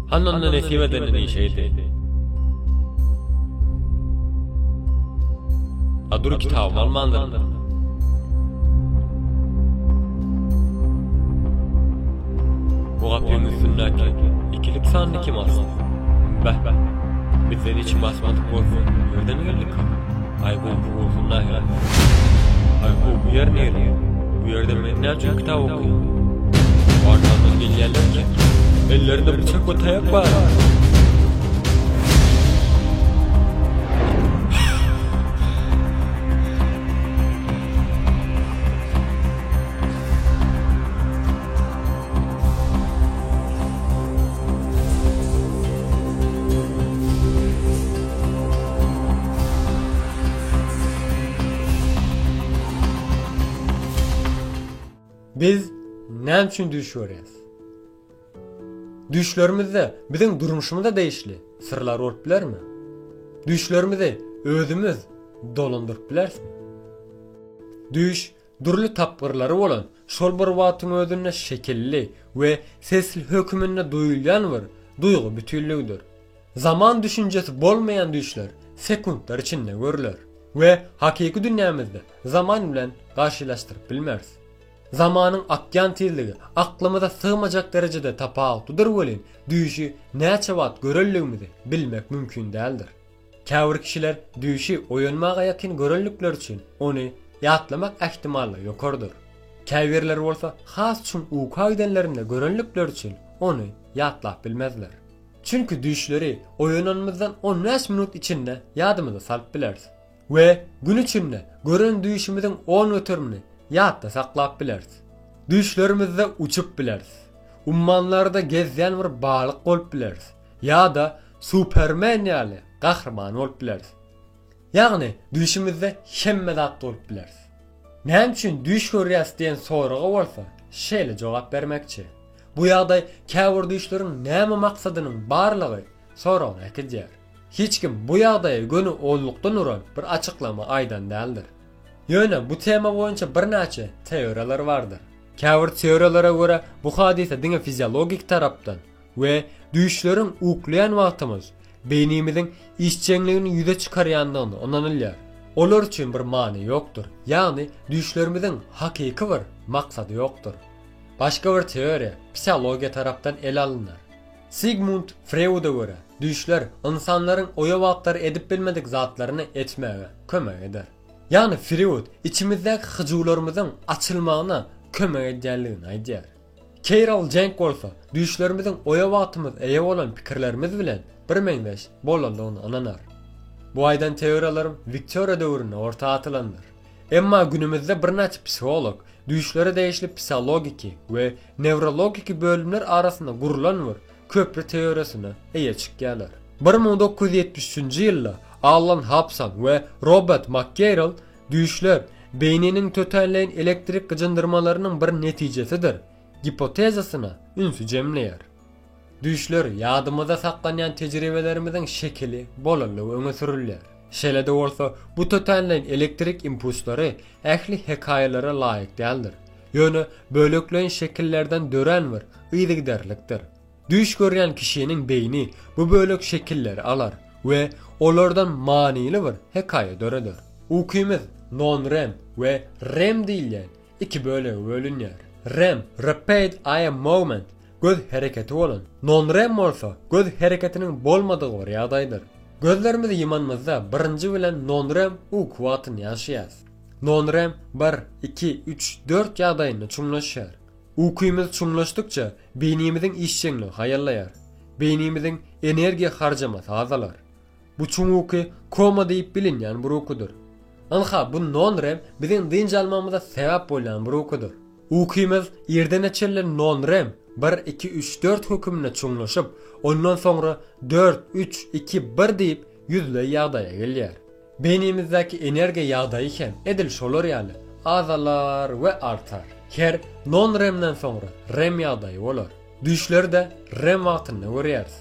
Hany onda nesip edenden işe gideýin. A dur kitabymy almandyryn. Bu gapyň üstündäki ikilik sanyny kim asdy? Beh, bizden hiç kim asmadyk bolsa, nirden geldika? Aý gowky bolsun nähili? Aý how bu ýer nire? Bu ýerde men näme üçin kitap okaýan? Arkamdan gelýänler kim? Ellerinde bıçak we taýak bar. Biz näme üçin düýş görýäs? Düýşlerimizde biziň durmuşymyza degişli syrlar bolup bilermi? Düýşlerimizi özümiz dolandyryp bilerismi? Düýş dürli tapgyrlary bolan, şol bir wagtyň özünde şekilli we sesli höküminde duýulýan bir duýgy bütinligidir. Zaman düşünjesi bolmaýan düýşler sekuntlar içinde görüler we hakyky dünýämizde zaman bilen garşylaşdyryp bilmeris. Zamanyň akýan tizligi aklymyza sygmajak derejede tapawutlydyr welin, düýşi näçe wagt görenligimizi bilmek mümkin däldir. Käbir kişiler düýşi oýanmaga ýakyn görenlikleri üçin ony ýatlamak ähtimallygy ýokarydyr. Käbirleri bolsa has çuň uka gidenlerinde görenlikleri üçin ony ýatlap bilmezler. Çünki düýşleri oýananymyzdan on bäş minut içinde ýadymyza salyp bileris we gün içinde gören düýşümiziň on göterimini ýatda saklap bileris. Düýşlerimizde uçup bileris. Ummanlarda gezýän bir balyk bolup bileris ýa-da Supermen ýaly gahryman bolup bileris. Ýagny düýşümizde hemme zat bolup bileris. Näme üçin düýş görýäs diýen soraga bolsa şeýle jogap bermekçi. Bu ýagdaý käbir düýşleriň näme maksadynyň barlygy soragyna äkidýär. Hiç kim bu ýagdaýa göni onlukdan uran bir açyklama aýdan däldir. Ýöne bu tema boýunça birnäçe teoriýalar bardyr. Käbir teoriýalara görä bu hadysa diňe fiziologik tarapdan we düýşleriň uklaýan wagtymyz beýnimiziň işjeňligini ýüze çykarýandygyna ynanylýar. Olar üçin bir many ýokdur, ýagny düýşlerimiziň hakyky bir maksady ýokdur. Başga bir teoriýa psihologiýa tarapdan ele alynar. Sigmund Freuda görä, düýşler ynsanlaryň oýa wagtlary edip bilmedik zatlaryny etmäge kömek eder. Ýagny Freud içimizdäki hyjuwlarymyzyň açylmagyna kömek edýänligini aýdýar. Keýral Jenk bolsa düýşlerimiziň oýa wagtymyz eýe bolan pikirlerimiz bilen birmeňzeş bolandygyna ynanar. Bu aýdan teoriýalarym Wiktoriýa döwründe orta atylandyr. Emma günümizde birnäçe psiholog düýşlere degişli psihologiki we newrologiki bölümler arasynda gurlan bir köpri teoriýasyna eýe çykýarlar. 1973-nji ýylda Allan Hobson we Robert MakGeýrl Düýşler, beýniniň tötänleýin elektrik gyjyndyrmalarynyň bir netijesidir gipotezasyna ünsi jemleýär. Düýşler ýadymyzda saklanýan tejribelerimiziň şekili bolanlygy öňe sürülýär. Şeýle-de bolsa, bu tötänleýin elektrik impulslary ähli hekaýalara laýyk däldir, ýöne bölekleýin şekillerden dörän bir yzygiderlikdir. Düýş görýän kişiniň beýni bu bölek şekilleri alar we olardan manyly bir hekaýa döreder. Ukymyz non-REM we REM diýilýän iki bölege bölünýär. REM, Rapid Eye Movement, göz hereketi bolan, non-REM bolsa göz hereketiniň bolmadygy bir ýagdaýdyr. Gözlerimizi ýumanymyzda birinji bilen non-REM uky wagtyny ýaşaýarys. Non-REM bir, iki, üç, dört ýagdaýynda çuňlaşýar. Ukymyz çuňlaşdykça beýnimiziň işjeňligi haýallaýar. Beýnimiziň energiýa harjamasy azalar. Bu çuň uky koma diýip bilinýän bir ukudyr. Ynha bu non-REM biziň dynç almagymyza sebäp bolýan bir ukudyr. Ukymyz irdene çenli non-REM bir, iki, üç, dört höküminde çuňlaşyp, ondan soňra dört, üç, iki, bir diýip ýüzleý ýagdaýa gelýär. Beýnimizdäki energiýa ýagdaýy hem edil şolar ýaly azalar we artar. Her non-REM-den soňra REM ýagdaýy bolar. Düýşleri-de REM wagtynda görýäris.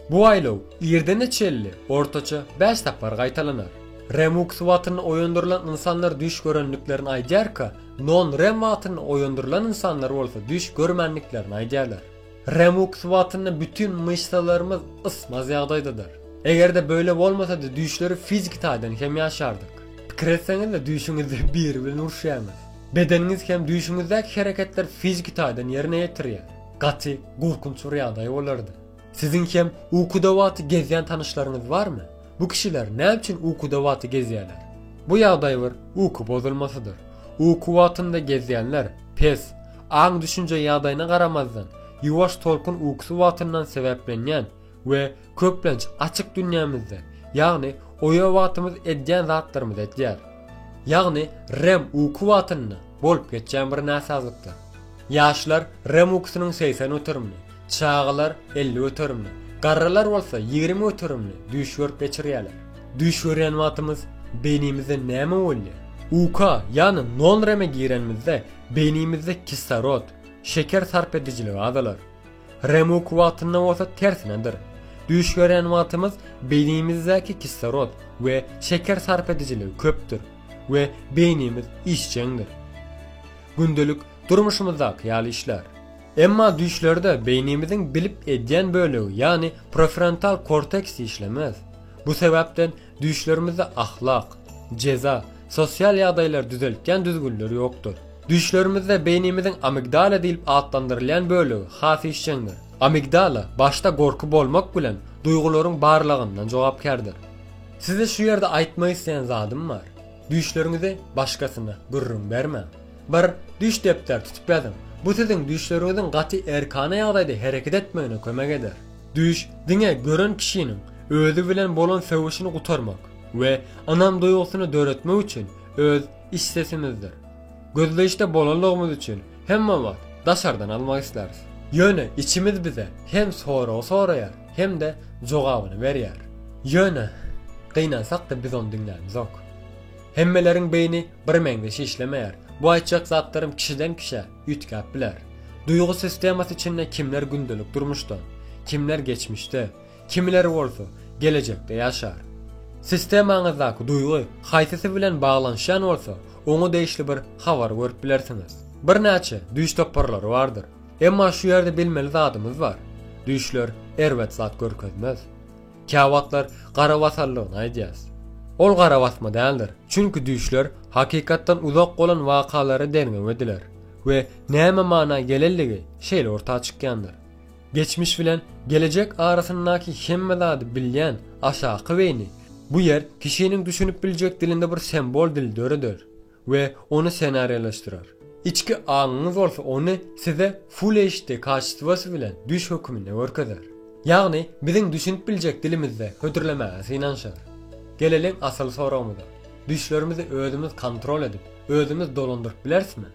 Bu aýlaw irdene çenli ortaça bäş sapar gaýtalanar. REM ukusy wagtynda oýandyrylan ynsanlar düýş görendiklerini aýdýarka, non-REM wagtynda oýandyrylan ynsanlar bolsa düýş görmändiklerini aýdýarlar. REM ukusy wagtynda bütin myşsalarymyz ysmaz ýagdaýdadyr. Eger-de beýle bolmasady düýşleri fiziki taýdan hem ýaşardyk. Pikir etseňizde düýşüňizde biri bilen uruşýaňyz. Bedeniňiz hem düýşüňizdäki hereketleri fiziki taýdan ýerine ýetirýär. Gaty gorkunç bir ýagdaý bolardy. Siziň hem ukuda wagty gezýän tanyşlaryňyz barmy? Bu kişiler näme üçin ukuda wagty gezýärler? Bu ýagdaý bir uky bozulmasydyr. Uky wagtynda gezýänler pes, aň-düşünje ýagdaýyna garamazdan, ýuwaş tolkun ukusy wagtyndan sebäplenýän we köplenç açyk dünýämizde, ýagny oýa wagtymyz edýän zatlarymyzy edýär. Ýagny REM uky wagtynda bolup geçýän bir näsazlykdyr. Ýaşlar REM ukusynyň 80 göterimini, çagalar 50 göterimini, garrylar bolsa 20 göterimini düýş görüp geçirýärler. Düýş görýän wagtymyz beýnimizde näme bolýar? Uka, ýagny non-REM-e girenimizde beýnimizde kislorod, şeker sarp edijiligi azalar. REM uky wagtynda bolsa tersinedir. Düýş görýän wagtymyz beýnimizdäki kislorod we şeker sarp edijiligi köpdür we beýnimiz işjeňdir. Gündelik durmuşymyzdaky ýaly işler. Emma düýşlerde beýnimiziň bilip edýän bölegi, ýagny prefrontal korteks işlemez. Bu sebäpden düýşlerimizde ahlak, jeza, sosial ýagdaýlary düzeltýän düzgünler ýokdur. Düýşlerimizde beýnimiziň amigdala diýlip atlandyrylýan bölegi has işjeňdir. Amigdala başda gorky bolmak bilen duýgularyň barlygyndan jogapkärdir. Size şu ýerde aýtmak isleýän zadym bar. Düýşleriňizi başgasyna gürrüň bermäň. Bir düýş depderi tutup ýazyň. Bu siziň düýşleriňiziň gaty erkana ýagdaýda hereket etmegine kömek eder. Düýş diňe gören kişiniň özi bilen bolan söweşini gutarmak we ynam duýgusyny döretmek üçin öz iç sesimizdir. Gözleýişde bolanlygymyz üçin hemme wagt daşardan almak isläris. Ýöne içimiz bize hem soragy soraýar, hem-de jogabyny berýär. Ýöne, gynansak-da biz ony diňlämizok. Hemmeleriň beýni birmeňzeş işlemeýär. Bu aýtjak zatlarym kişiden kişä üýtgäp biler. Duýgy sistemasy içinde kimler gündelik durmuşda, kimler geçmişde, kimileri bolsa gelejekde ýaşar. Sistemaňyzdaky duýgy haýsysy bilen baglanyşýan bolsa, oňa degişli bir habar görüp bilersiňiz. Birnäçe düýş toparlary bardyr. Emma şu ýerde bilmeli zadymyz bar. Düýşler erbet zat görkezmez. Käwagtlar gara basanlygyny aýdýas. Ol gara basma däldir. Çünki düýşler hakykatdan uzak bolan wakalary derňew ediler we näme mana gelenligi şeýle orta çykýandyr. Geçmiş bilen gelejek arasyndaky hemme zady bilýän aşaky beýni bu ýer kişiniň düşünip biljek dilinde bir sembol dil döreder. we ony senariýalaşdyrar. Içki aňyňyz bolsa ony size Full HD kaçestwosy bilen düýş höküminde görkezer. Ýagny biziň düşünip biljek dilimizde hödürlemäge synanyşar. Geleliň asyl soragymyza. Düýşlerimizi özümiz kontrol edip, özümiz dolandyryp bilerismi?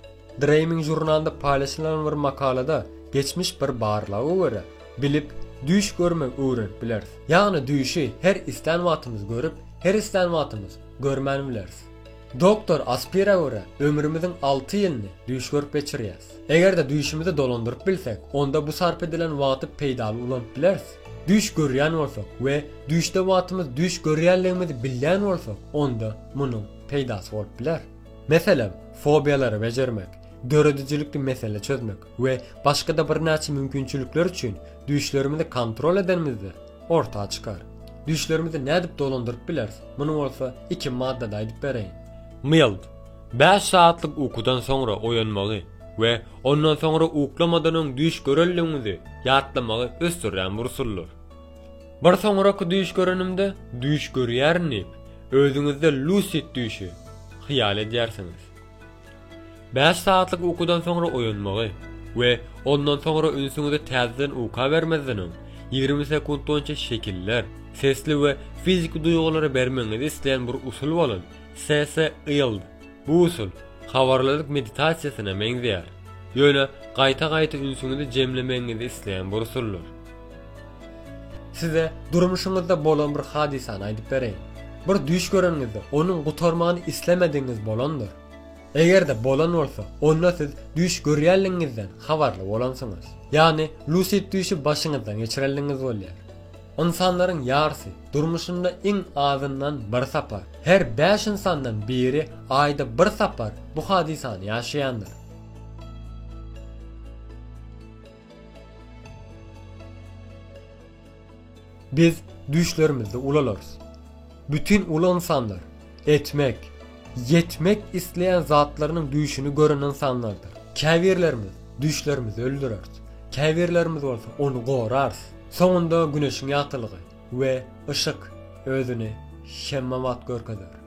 Dreaming žurnalynda paýlaşylan bir makalada geçmiş bir barlaga görä, bilip, düýş görmegi öwrenip bileris. Ýagny düýşi her islän wagtymyz görüp, her islän wagtymyz görmän bileris. Doktor Aspira görä, ömrümiziň alty ýylyny düýş görüp geçirýäs. Eger-de düýşümizi dolandyryp bilsek, onda bu sarp edilen wagty peýdaly ulanyp bileris. Düýş görýän bolsak we düýşde wagtymyz düýş görýänligimizi bilýän bolsak, onda munuň peýdasy bolup biler. Meselem, fobiýalary bejermek, döredijilikli mesele çözmek we başga-da birnäçe mümkinçilikler üçin düýşlerimizi kontrol edenimizde, orta çykar. Düýşlerimizi nädip dolandyryp bileris? Muny bolsa iki maddada aýdyp bereýin. Mild, Bäş sagatlyk ukudan soňra oýanmagy we ondan soňra uklamadan öň düýş görenligiňizi ýatlamagy ösdürýän bir usuldyr. Bir soňraky düýş görenimde düýş görýärin diýip, özüňizde lusid düýşi hyýal edýärsiňiz. Bäş sagatlyk ukudan soňra oýanmagy we ondan soňra ünsüňizi täzeden uka bermezden öň, 20 sekunt boýunça şekiller, sesli we fiziki duýgulary bermegiňizi isleýän bir usul bolan SSILD. Bu usul habarlylyk meditasiýasyna meňzeýär, ýöne gaýta-gaýta ünsüňizi jemlemegiňizi isleýän bir usuldyr. Size durmuşyňyzda bolan bir hadysany aýdyp bereýin. Bir düýş göreniňizde onuň gutarmagyny islemedigiňiz bolandyr. Eger-de bolan bolsa, onda siz düýş görýänligiňizden habarly bolansyňyz. Ýagny lusid düýşi başyňyzdan geçirenligiňiz bolýar. Ynsanlaryň ýarysy durmuşynda iň azyndan bir sapar, her bäş ynsandan biri aýda bir sapar bu hadysany ýaşaýandyr. Biz düýşlerimizde ulalarys. Bütin uly ynsanlar etmek, ýetmek isleýän zatlarynyň düýşüni gören ynsanlardyr. Käbirlerimiz düýşlerimizi öldüreris, käbirlerimiz bolsa ony gorarys. Soňunda güneşiň ýagtylygy we yşyk özüni hemme wagt görkezer.